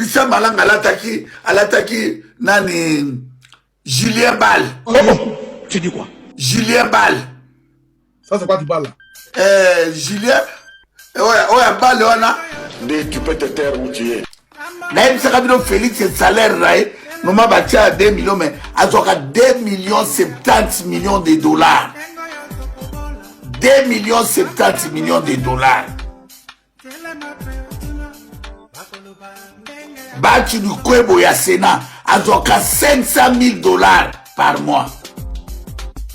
Christian Malanga alataki alataki nani Julien Bal. Oh, oh. Tu dis quoi? Julien Bal. Ça c'est quoi tu parles là? Eh, Julien oyo oyo Bal wana. Nde tu peux te taire où tu es. Nayebisaka bino Félix salaire na ye noma batia ya 2 millions mais azwaka 2 millions 70 millions de dollars. 2 millions 70 millions de dollars. Bachi Lukwebo ya Sénat azwaka 500 000 dollars par mois.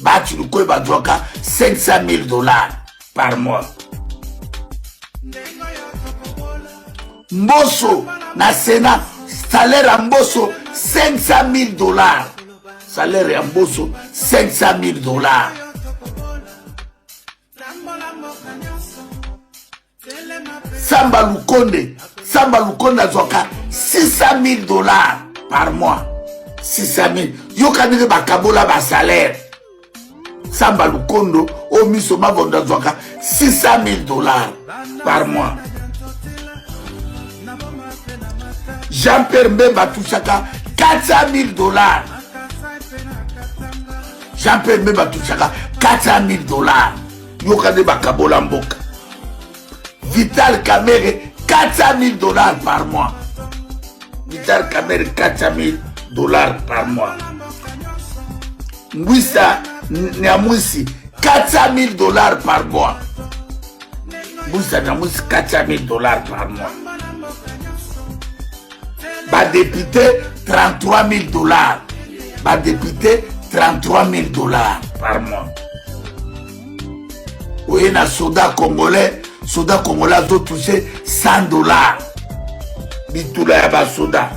Bachi Lukwebo azwaka 500 000 dollars par mois. Mboso na Sénat, salaire ya Mboso 500 000 dollars. Salaire ya Mboso 500 000 dollars. Samba Lukonde, Samba Lukonde azwaka 600 000 dollars par mois. 600 000. Yoka ndenge bakabola ba salaire. Samba Lukondo oyo miso mavondo azwaka 600 000 dollars par mois. Jean-Pierre Mbemba atushaka 400 000 dollars. Jean-Pierre Mbemba atushaka 400 000 dollars. Yoka nde bakabola mboka. Vital Kamerhe 400 000 dollars par mois. Vital Kamerhe 400 000 dollars par mois. Ngwisa Nyamwisi 400 000 dollars par mois. Ngwisa Nyamwisi 400 000 dollars par mois. Ba député 33 000 dollars. Ba député 33 000 dollars par mois. Oye na soda congolais, soda congolais azo toucher 100 dollars. Bitula ya ba soda.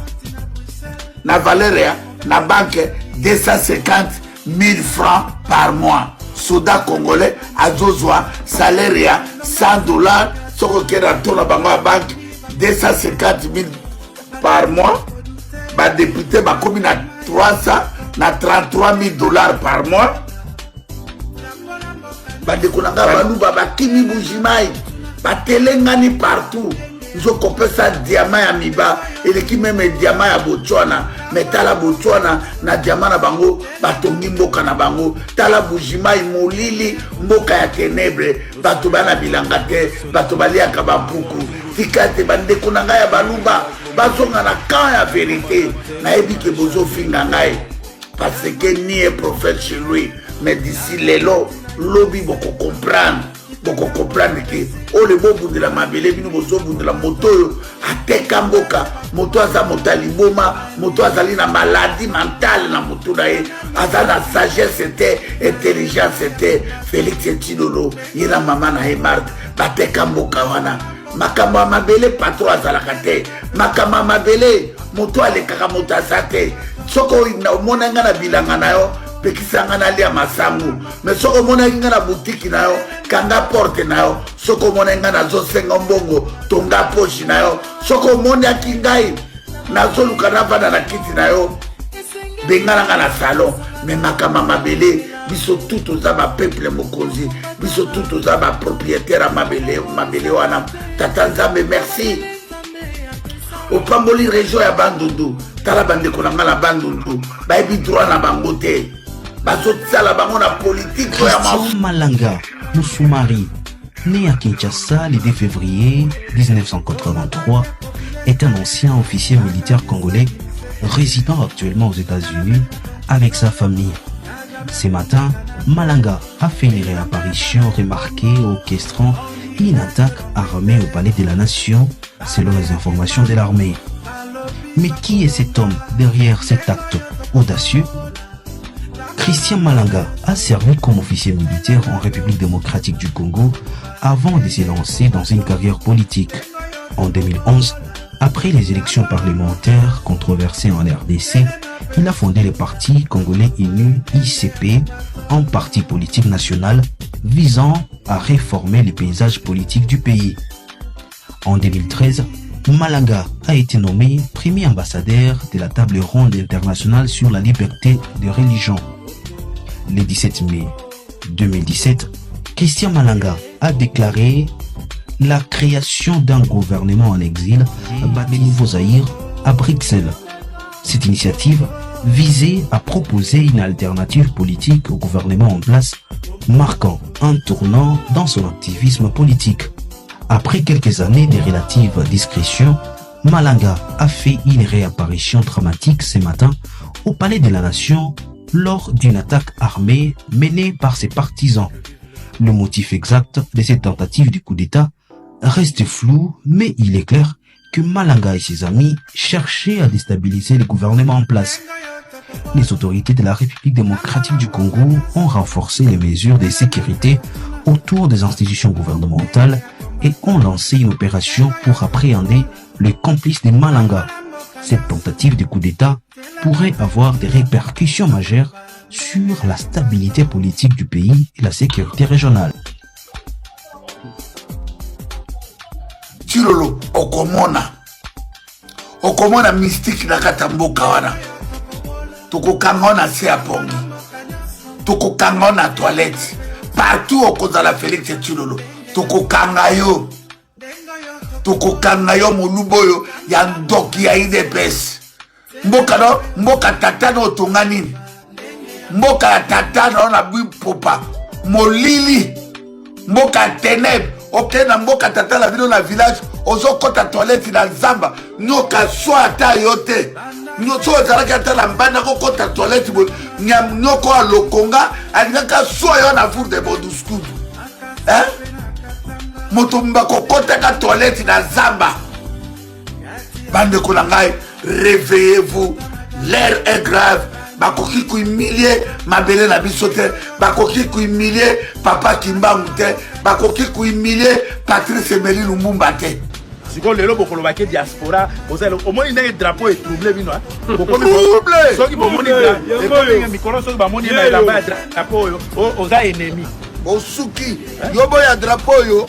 Na valeur ya na banque 250 000 francs par mois. Soda congolais azozwa salaire ya 100 dollars soki okei na to na bango ya banque 250 000 par mois. Badepute bakomi na 300 na 33 000 dollars par mois. Bandeko na ngai baluba bakimi Bujimai, batelengani partout. Nzokopesa diama ya miba eleki meme diama ya Botswana. Me tala Botswana na diama na bango batongi mboka na bango. Tala Bujimai molili, mboka ya tenebre, bato bana bilanga te, bato baliaka bampuku. Tika te bandeko na ngai ya baluba bazonga na camp ya verite. Nayebi ke bozofinga ngai parce que ni est prophète chez lui, mais d'ici lelo lobi boko comprendre, boko comprendre ke oyo bobundela mabele, bino bozobundela moto oyo ateka mboka, moto aza moto ya liboma, moto azali na maladie mentale na motu na ye, aza na sagesse te, intelligence te. Félix Tshilolo ye na mama na ye Marthe bateka mboka wana. Makambo ya mabele patron azalaka te, makambo ya mabele moto alekaka moto aza te. Soki omonaki nga na bilanga na yo, pekisa nga nalia masangu, me soki omonaki nga na butiki na yo, kanga porte na yo. Soki omonaki nga nazosenga mbongo, tonga poche na yo. Soki omonaki ngai nazoluka navanda na kiti na yo, bengana nga na salon. Me makambo ya mabele, biso tu toza ba peuple mokonzi, biso tu toza ba propriétaire ya mabele, mabele wana. Tata Nzambe, merci, opamboli région ya Bandundu. Tala bandeko na ngai na Bandundu, bayebi droit na bango te, bazosala bango na politike oyo ya Christian Malanga Musumari, né à Kinshasa le 2 février 1983, est un ancien officier militaire congolais résidant actuellement aux États-Unis avec sa famille. Ce matin, Malanga a fait une réapparition remarquée orchestrant une attaque armée au palais de la Nation, selon les informations de l'armée. Mais qui est cet homme derrière cet acte audacieux? Christian Malanga a servi comme officier militaire en République démocratique du Congo avant de se lancer dans une carrière politique. En 2011, après les élections parlementaires controversées en RDC, il a fondé le parti congolais Uni ICP, un parti politique national visant à réformer les paysages politiques du pays. En 2013, Malanga a été nommé premier ambassadeur de la table ronde internationale sur la liberté de religion. Le 17 mai 2017, Christian Malanga a déclaré la création d'un gouvernement en exil, baptisé Nouveau Zaïre, à Bruxelles. Cette initiative visait à proposer une alternative politique au gouvernement en place, marquant un tournant dans son activisme politique. Après quelques années de relative discrétion, Malanga a fait une réapparition dramatique ce matin au Palais de la Nation lors d'une attaque armée menée par ses partisans. Le motif exact de cette tentative du coup d'État reste flou, mais il est clair que Malanga et ses amis cherchaient à déstabiliser le gouvernement en place. Les autorités de la République démocratique du Congo ont renforcé les mesures de sécurité autour des institutions gouvernementales et ont lancé une opération pour appréhender le complice de Malanga. Cette tentative de coup d'État pourrait avoir des répercussions majeures sur la stabilité politique du pays et la sécurité régionale. Tshilolo okomona okomona mystique na kati ya mboka wana tokokanga na se ya pongi tokokanga na toilette partout okozala Felix Tshilolo tokokanga yo tokokanga yo moluba oyo ya ndoki ya udps mboka no mboka tata no otonga nini mboka ya tata no na bipopa molili mboka ya tenebre okende na mboka tata na bino na village ozokɔta toilette na zamba nyoka swa ata yo te so ozalaki ata na mbanda kokɔta toilette boye nyoko ya lokonga alingaka swa yo na four de boduskudu eh? moto bakokɔtaka toilette na zamba bandeko na ngai réveillez-vous l'heure est grave bakoki kohumilie mabele na biso te bakoki kohumilie papa kimbangu te bakoki kohumilie patrice emeli lumumba te sikoyo lelo bokoloba ke diaspora boza eloko omoni ndenge drapeau etrouble bino trouble soki bomoni mikolo soki bamoni na elamba ya drapeau oyo oza ennemi osuki yo boya drapeau oyo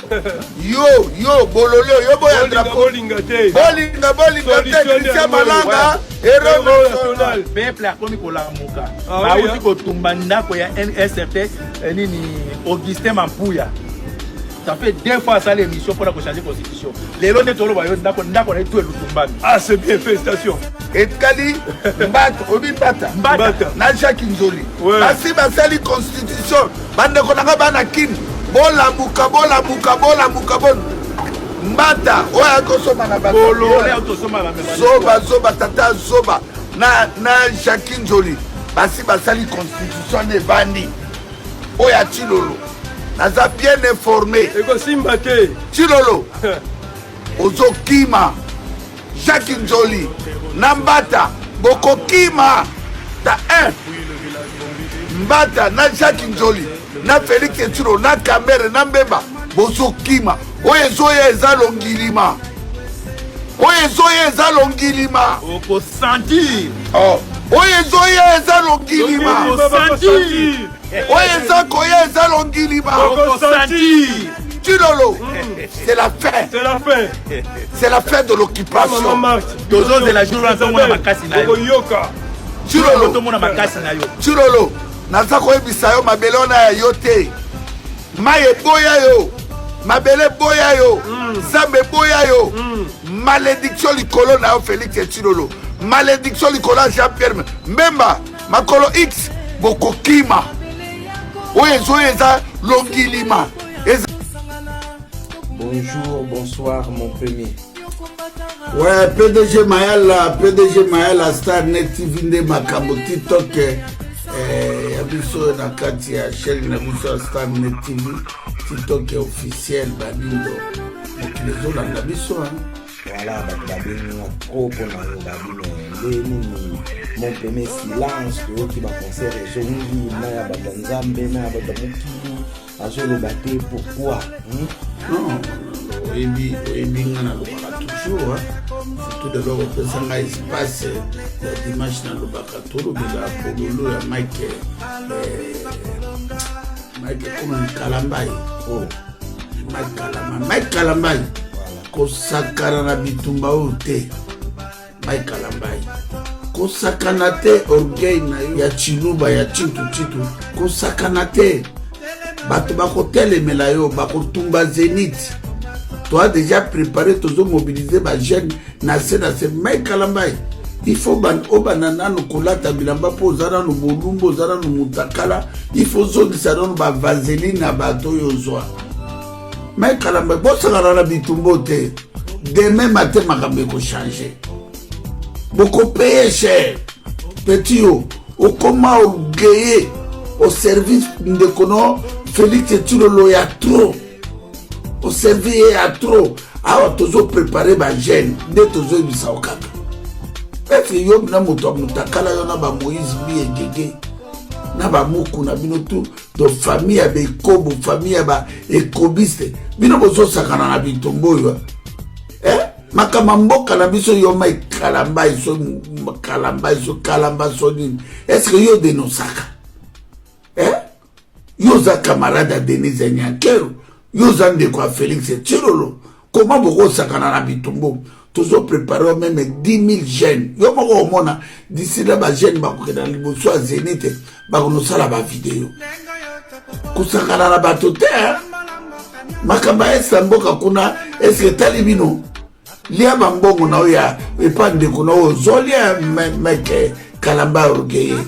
yo yo bolole yo boya drapeau bolinga te bolinga bolinga te Christian Malanga héros national peuple akomi kolamuka bauti kotumba ndako ya nsrt nini Augustin Mampuya ça fait deux fois asala émission mpona kochanger constitution lelo nde toloba yo ndako ndako na ye tu elutumbami ah c'est bien félicitations etikali mbata oyebi mbata mbata na jacques nzoli basi basali constitution bandeko na ngai bana kini bolamuka bolamuka bolamuka bon mbata oyo akosomba na bazoba zoba tata zoba na, na jacques nzoli basi basali constitution nde ebandi oyo ya Tshilolo naza bien informé ekosimba te Tshilolo ozokima Jacques Nzoli na Mbata bokokima ta 1 Mbata na Jacques Nzoli na Félix Tshilolo na Kamerhe na Mbemba bozokima oyo ezoya eza longilima oyo ezoya eza longilima okosentir oh. oyo ezoya eza longilima oyo eza koya eza longilima Tshilolo c'est la fin c'est la fin c'est la fin de l'occupation tozozela jour wana tomona makasi na yo yoka Tshilolo tomona makasi na yo Tshilolo naza koyebisa yo mabele wana ya yo te mai eboya yo mabele eboya yo nzambe eboya yo malédiction likolo na yo Félix Tshilolo malédiction likolo ya Jean Pierre Mbemba makolo x bokokima oyo ezoyo eza longilima eza Bonjour, bonsoir mon premier. Ouais, PDG Mayala, PDG Mayala Star Net TV nde makambo TikTok eh, ya biso na kati ya chaîne na biso ya Star Net TV TikTok officiel banindo mokili ezolanda biso hein. Voilà, bato babengi nga trop mpona yo babi me nde nini mon premier silence toyoki baconcert ezongi na ya bato ya nzambe na ya bato ya mokili azoloba te pourquoi hmm? Non, oyebi oyebi nga nalobaka toujours hein. Surtout d'abord opesa ngai espace ya dimanche nalobaka tolobela pololo ya Mike eh, Mike koma Kalambai oh. Mike Kalambai Mike Kalambai kosakana na bitumba oyo te Mike Kalambai kosakana te orgueil na yo ya chiluba ya chitu chitu kosakana te bato bakotelemela yo bakotumba zénith. Toa déjà préparé, tozomobilize bajeune na se na se. Mai Kalambai, il faut obanda nanu kolata bilamba mpo oza nanu bolumbu, oza nanu mutakala. Il faut ozongisa nanu bavaseline na bato oyo ozwa. Mai Kalambai, bosangana na bitumbo te. Demain matin makambo ekochange, bokopeye cher. Petit, yo okoma orgueilleux au service ndeko no Félix Tshilolo ya trop, oservi ye ya trop. Awa tozoprépare bajeune nde tozoyebisa yo kaka eske yo na moto ya motakala, yo na bamoïse biegege na bamuku na bino tu do famille ya bekobo, famille ya baekobiste, bino bozosakana na bitumba oyo, eh? Makambo ya mboka na biso, yo Mai Kalamba, eso Kalamba, eso Kalamba, so nini? Est-ce yo denosaka, eh? Yo oza camarade ya Denise Nyakeru, yo oza ndeko ya Félix Tshilolo, koma bokosakana na bitumbu? Tozoprépare yo même 10 000 jeunes. Yo moko omona d'ici là bajeune bakokenda na liboso ya Zénith, bakonosala bavideo. Kosakana na bato te. Makambo ya esa mboka kuna, eske etali bino? Lia bambongo na oyo ya epa ndeko na oyo ozolia. Meke Kalamba, orgueilleux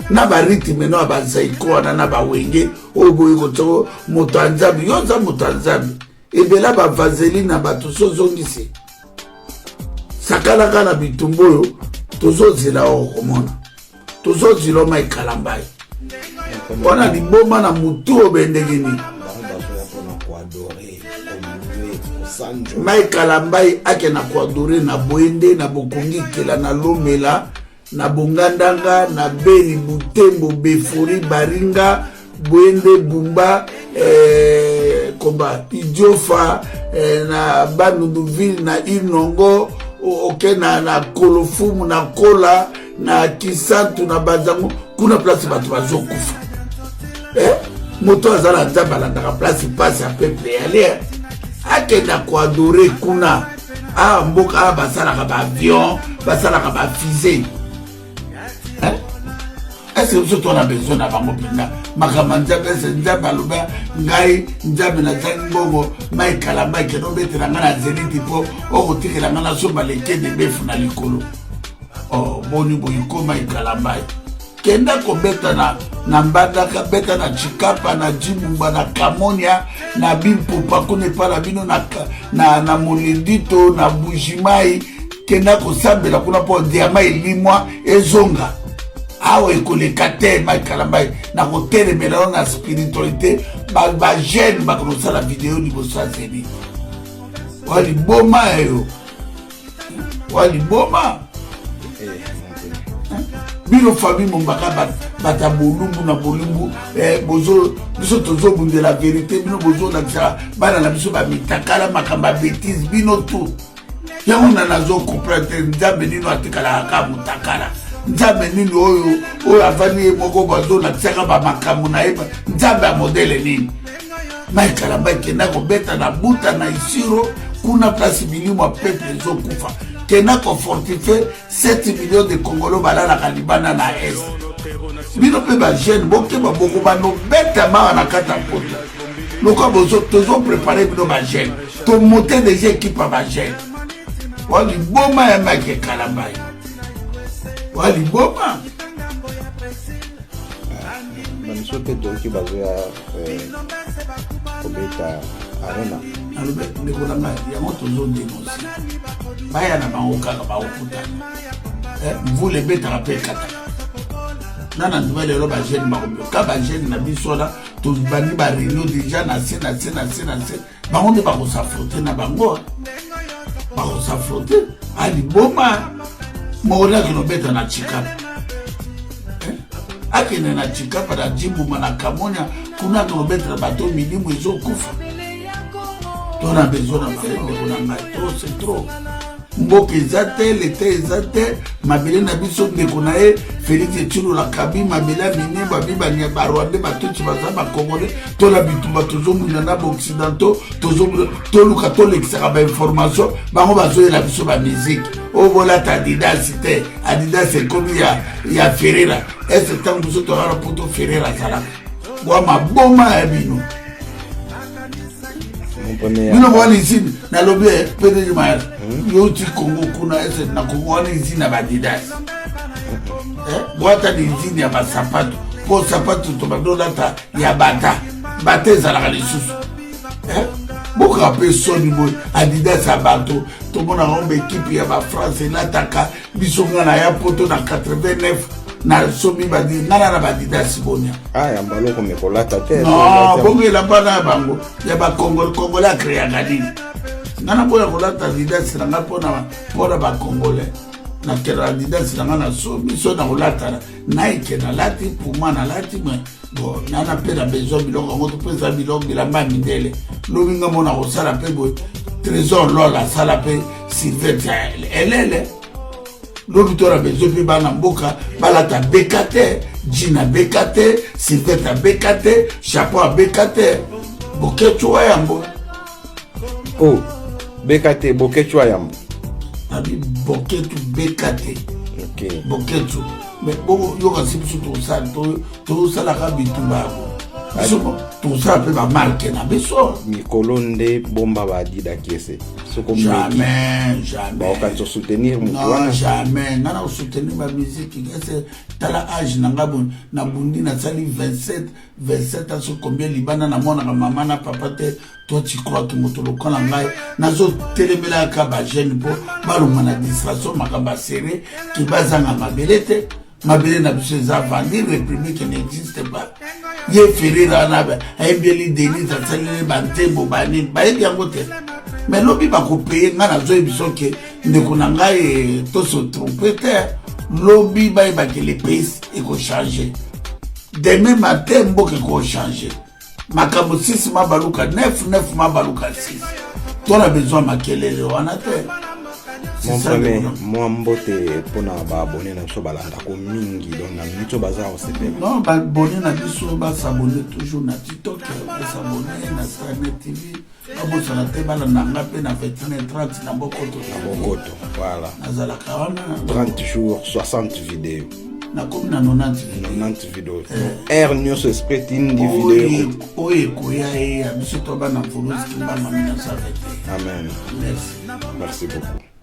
na barythme no ya bazaiko wana na bawenge oyo boye kotia moto ya Nzambe. Yo oza moto ya Nzambe, ebela bavaseline na bato so ozongisi. Sakalaka na bitumba oyo tozozela, okomona tozozela oma ekalambai wana liboma na motu oyo bendenge nini. Mai Kalambai ake na koadorer na Boende, na Bokongi Kela, na Lomela, na Bongandanga, na Beni, Butembo, Befori, Baringa, Boende, Bumba, komba Idiofa, na Bandunduville, na Inongo, oke na Kolofumu, na Kola, na Kisantu, na Bazango kuna, place bato bazokufa, eh? Moto aza na Nzambe alandaka place mpasi ya peuple yale, akenda koadorer kuna. Awa mboka awa basalaka baavion, basalaka bafusée. Est-ce biso tona besoin na bango mpenza? Makambo ya Nzambe, ese Nzambe aloba ngai Nzambe nazangi mbongo? Mai Kalamba, ekende obetela ngai na Zénith mpo okotikela ngai nasomba lekende befu na likolo. Oh, boni boye koma Ekalambai, kenda kobeta na Mbandaka, beta na Chikapa, na Jibumba, na Kamonia, na Bimpupa kuna epa na bino, na Molendito, na Bujimai. Kenda kosambela kuna mpo diama elimwa ezonga. Awa ekoleka te. Mai Kalambai, na kotelemela yo na spiritualité. Bajeune bakosala video liboso ya Zénith wa liboma ya yo wa liboma. Bino famille mombaka, bato ya bolumbu na bolumbu, biso tozobundela vérité, bino bozolakisa bana na biso bamitakala, makambo ya bétise. Bino tu yango na nazocomprendre te. Nzambe nini atikalaka kaka motakala? Nzambe nini oyo oyo avandi ye moko, bazolakisaka bamakambo na ye? Nzambe ya modèle nini? Mai Kalamba, ekenda kobeta na Buta, na Isiro kuna, place milimo ya peuple ezokufa. Kenda kofortifier 7 millions de Congolais balalaka libanda na Est. Bino mpe bajeune, bokeba, bokobanda obeta mawa na kati ya poto. Lokola tozoprépare bino bajeune, tomonte déjà équipe ya bajeune wa liboma ya Mike Kalambai wa liboma. Bamiso mpe toyoki bazoya kobeta Arena. Nalobi, ndeko na ngai, yango tozodénonce. Baya na bango kaka, baokutana. Mvula ebetaka mpe ekataka na ndima. Lelo bajeune bakomioka, bajeune na biso wana tobandi baréunion déjà na se na se na se na se. Bango nde bakos'affronter na bango, bakos'affronter. Aliboma moko nde akende obeta na Chikapa, akende na Chikapa, na Jibuma, na Kamonia kuna, akende obetela bato milimo ezokufa. Tona besoin na bango, ndeko na ngai. Trop c'est trop. Mboka eza te, leta eza te, mabele na biso, ndeko na ye Félix Tshilolo akabi mabele ya Minembwe, abi Barwandais, Batutsi baza Bacongolais. Tola bitumba tozomunda na baoccidentaux, toluka tolekisaka bainformation. Bango bazoyela biso bamusique oyo bolata Adidas te. Adidas ekomi ya Ferrera. Ese ntango biso tozala poto, Ferrera azalaka bwa maboma ya bino. Bino bowana usine, nalobi eh, PDG Mayala, yo ti Congo kuna, ese na Congo wana usine ya baadidas, eh, boata na usine ya basapato, mpo sapato tobandi olata ya bata bata ezalaka lisusu, eh? Boka mpe soni boye, Adidas ya bato tomonaka ngo baekipe ya bafrance elataka. Biso nga na ya poto na 89, nasomi badi nga na baadidas bonia. Ah, ya mbala okomi kolata te. Non, bongo elamba na ya bango ya bacongolais, congolais akreaka nini? Nga naboya kolata Adidas na nga mpona bacongolais. Nakela Adidas na nga, nasomi so na kolata Nike, nalati Puma, nalati, mais bon, nana mpe na besoin biloko yango topesa biloko bilamba ya mindele. Lobi nga mona kosala mpe boye, Trésor Lol asala mpe sylvete ya elele. Lobi to na besoin mpe bana mboka balata beka te, jean abeka te, sylvete abeka te, chapeau abeka te, Boketshu wa yambo. Oh, beka te, Boketshu wa yambo. Abi Boketshu beka te. Okay. Boketshu, mais bongo yoka si biso tosala, tosalaka bitumba yango, biso tosala mpe bamarke na biso. Mikolo nde bomba baadida kiese. Soko jamais, jamais. Baokanisa soutenir moto wana. Jamais nga na kosoutenir bamusike kese. Tala age na nga boye, nabundi, nasali 27 27 ans, so combien libanda, namonaka mama na papa te. Toi, tu crois que moto lokola ngai nazotelemelaka bajeune mpo balongwa na distraction, makambo ya sere ke bazanga mabele te? Mabele na biso eza vendu, république n'existe pas. Ye Ferera wana ayembeli Denise, asaleli bantembo banini, bayebi yango te, mais lobi bakopeye. Ngai nazoyebi biso ke ndeko na ngai, tose trompe te. Lobi bayebaki le pays ekochange, demain matin mboka ekochange. Makambo 6 mabaluka 9, 9 mabaluka 6, tona besoin makelele wana te. Mon premier, mwa mbote mpona baabone na biso balandako mingi, donc na minute oyo baza kosepela. Non, baabone na biso basabone toujours na TikTok, basabone na Starnet TV, babosana te balanda nga mpe na 21h30 na Bokoto. Na Bokoto, voilà. Nazalaka wana. 30 jours, 60 vidéo. Nakomi na 90. 90 video, heure nyonso esprit tindi video. Oyo ekoya ye ya biso to bana mvuluzi Kimbanga 1921. Amen. Merci. Merci beaucoup.